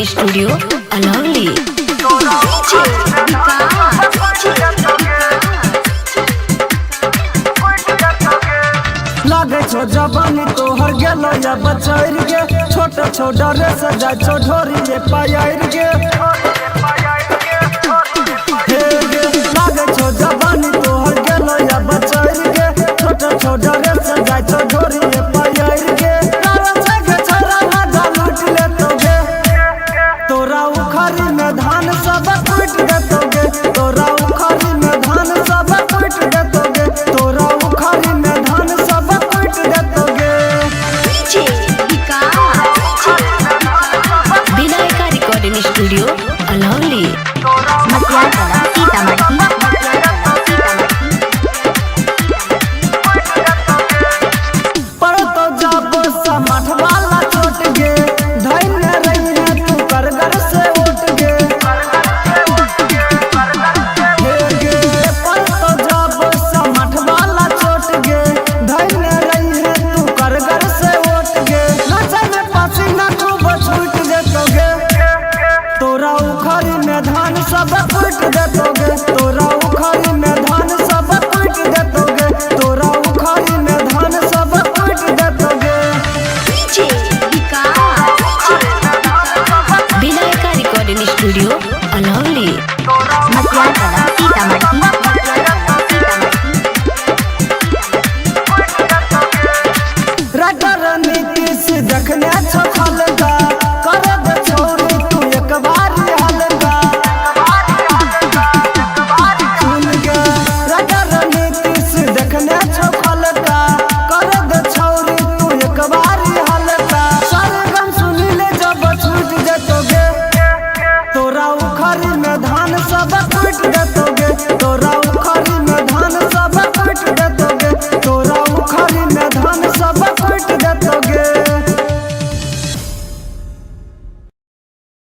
Recording studio Alauli. DJ Vikas. लागे छो जवानी तोहर गेलो या बचैर गे, छोट छो डरे से जाय छो ढोरी ये पायर गे। हे गे, लागे छो जवानी तोहर गेलो या बचैर गे, छोट छो डरे से जाय छो ढोरी